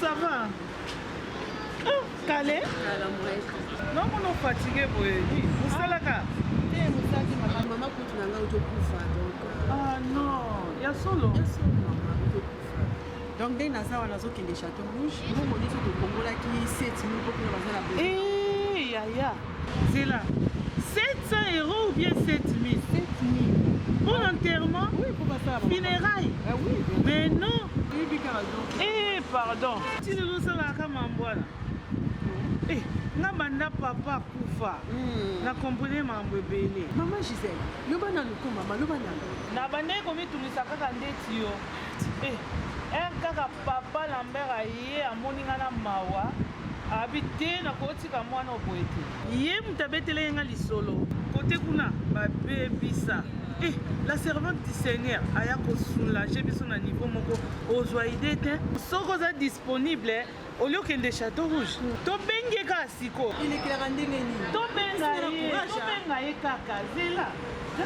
Ça va? Oh, kale? Kala mwe. Non, mon fatigué boye. Musalaka. Te musalaki mama mama kutu na ngai otokufa donc. Euh, ah non, ya solo. Ya solo mama otokufa. Donc ndenge naza wana nazokende Château Rouge, mbongo nyonso tokongolaki 7000 mpo kuna baza na besoin. Eh yaya, zela. 700 euros ou bien 7000 7000. Pour l'enterrement Oui, pour basala. Funérailles Ah oui. Mais non. Eh pardon. Ti lelo osalaka mambo wana. Eh, nga banda papa akufa. Hmm. Na comprendre mambo ebele. Maman Gisèle, loba nanu ko mama, loba nanu. Na bandaki komitungisa kaka ndeti yo. Eh, heure kaka papa Lambert aye amoni nga na mawa abi te nakotika mwana oboye te. Ye moto abetelaki nga lisolo kote kuna babebisa eh, la servante du Seigneur aya kosoulage biso na niveau moko ozwa idée te soki oza disponible olie okende Chateau Rouge tobengi ye kaka siko elekelaka ndenge nini tobenga ye tobenga ye kaka zela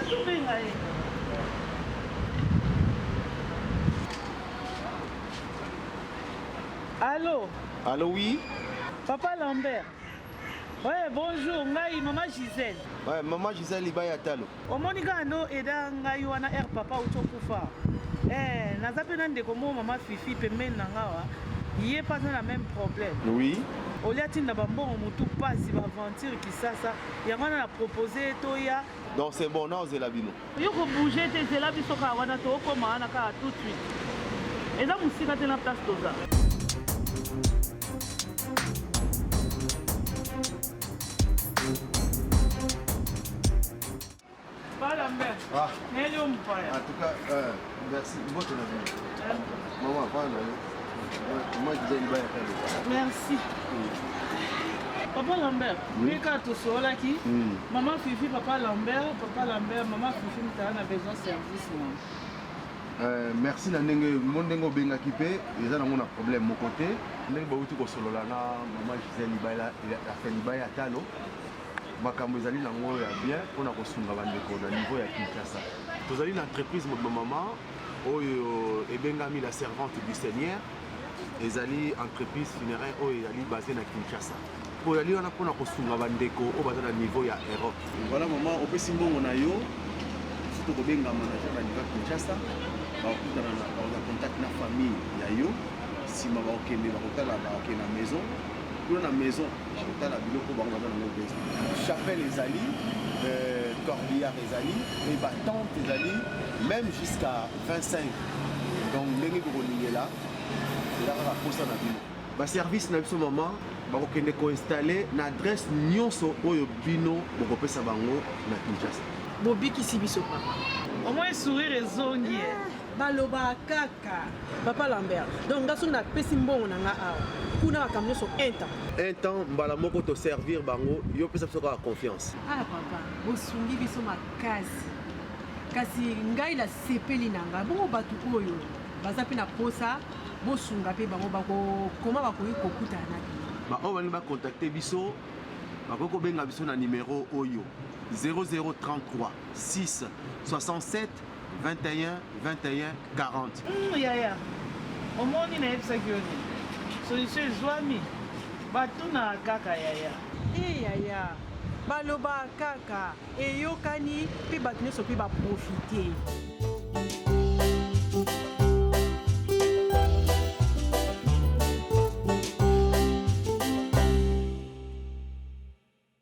tobenga ye Allô Allô, oui Papa Lambert. Ouais, bonjour, ngai maman Gisèle. Ouais, maman Gisèle Libaya Talo. Omoni kaka no eda ngai wana air papa auti okufa. Eh, naza pe na ndeko moko maman Fifi pembeni na nga wa. Ye pe aza na même problème. Oui. Olia atinda ba mbongo mutu pasi ba aventure kisasa. Yango wana na proposer ye toya. Donc c'est bon, na ozela bino. Yo ko bouger te zela biso kaka wana tokoma wana kaka tout de suite. Eza musika te na place toza. Lambert. Ah. Neli ompaya. En tout cas, euh, merci. Mbote na bino. Maman, pardon. Moi, je disais libaya Merci. Papa Lambert, oui. kaka tosololaki mm. Maman Fifi, papa Lambert, papa Lambert, maman Fifi mutala na besoin service na. Euh, merci na ndenge mo ndenge obengaki mpe eza nango na problème moko te ndenge bauti kosolola na mama Gisèle Libaya afe Libaya Talo makambo ezali nango ya bien mpona kosunga bandeko na niveau ya Kinshasa tozali na entreprise mobima mama oyo ebengami la servante du Seigneur ezali entreprise funéraire oyo ezali basée na Kinshasa Ozali wana mpona kosunga bandeko oyo baza na niveau ya Europe. Voilà mama, opesi mbongo na yo, biso tokobenga manager na niveau ya Kinshasa, bakokutana na bakozwa contact na famille ya yo, nsima bakokende bakotala bakokende na maison, kuna na maison bakotala biloko bango baza nango besoin. Chapelle ezali, euh, corbillard ezali, et ba tente ezali, même jusqu'à 25. Donc ndenge bokolingela, eza kaka posa na bino. Ba service na biso maman bakokende ko installer na adresse nionso oyo bino bokopesa bango na Kinshasa. Bobikisi biso papa. Au moins sourire ezongi. Eh. Baloba kaka. Papa Lambert, donc nga soki napesi mbongo na nga awa kuna makambo nyonso un temps. Un temps mbala moko to servir bango yo pesa biso kaka confiance. Ah papa, bosungi biso makasi. Kasi ngai nasepeli na ngai bongo bato oyo baza mpe na posa bosunga mpe bango bakokoma bakoki kokutana na bino. Baoyo balingi bacontacte biso bakoki kobenga biso na numero oyo 0033 6 67 21 21 40. Mm, yaya omoni nayebisaki yo nini solution ezwami batunaka kaka yaya e yaya balobaka kaka eyokani mpe bato nyonso mpe baprofite.